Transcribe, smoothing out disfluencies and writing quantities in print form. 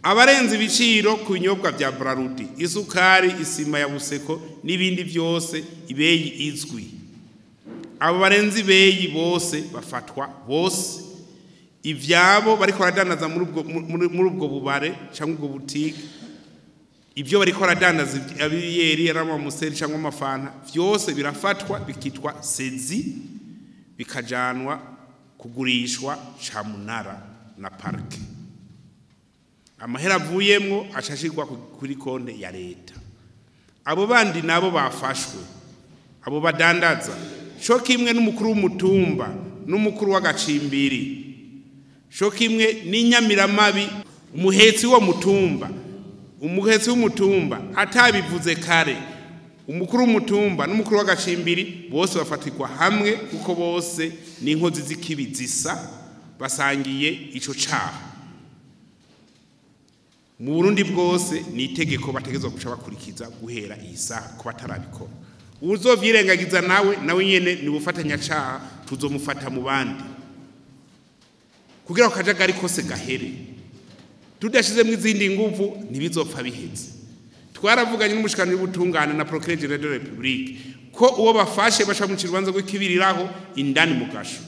Abarenze ibiciro ku binyobwa bya Brarudi, isukari, isima ya Buseko n'ibindi byose ibeyi izwi, abo barenze ibeyi bose bafatwa bose, ivyabo bariko baradandaza muri ubwo bubare cyangwa ubwo butike, ibyo bariko baradandaza abiyeri ari cyangwa amafanta, byose birafatwa bikitwa saisie, bikajanwa kugurishwa camunara na parquet. Amahera avuyemwo acashirwa kuri konte ya leta. Abo bandi nabo bafashwe, abo badandaza co kimwe n'umukuru w'umutumba n'umukuru w'agacimbiri, co kimwe n'inyamiramabi, umuhetsi wo mutumba, umuhetsi w'umutumba atabivuze kare, umukuru w'umutumba n'umukuru w'agacimbiri bose bafatirwa hamwe, kuko bose ni inkozi z'ikibi zisa, basangiye ico caha. Mu Burundi bwose ni itegeko bategezwa guca bakurikiza guhera iyi saha ko batarabikora. Uzovyirengagiza nawe nyene ni ubufatanyacaha, tuzomufata mu bandi kugira ngo akajagari kose gahere. Tudashizemwo izindi nguvu ntibizopfa biheze. Twaravuganye n'umushikiranganji w'ubutungane na procureur général de la République ko uwo bafashe baca mu kibanza rw'ikibiriraho indani mu gasho.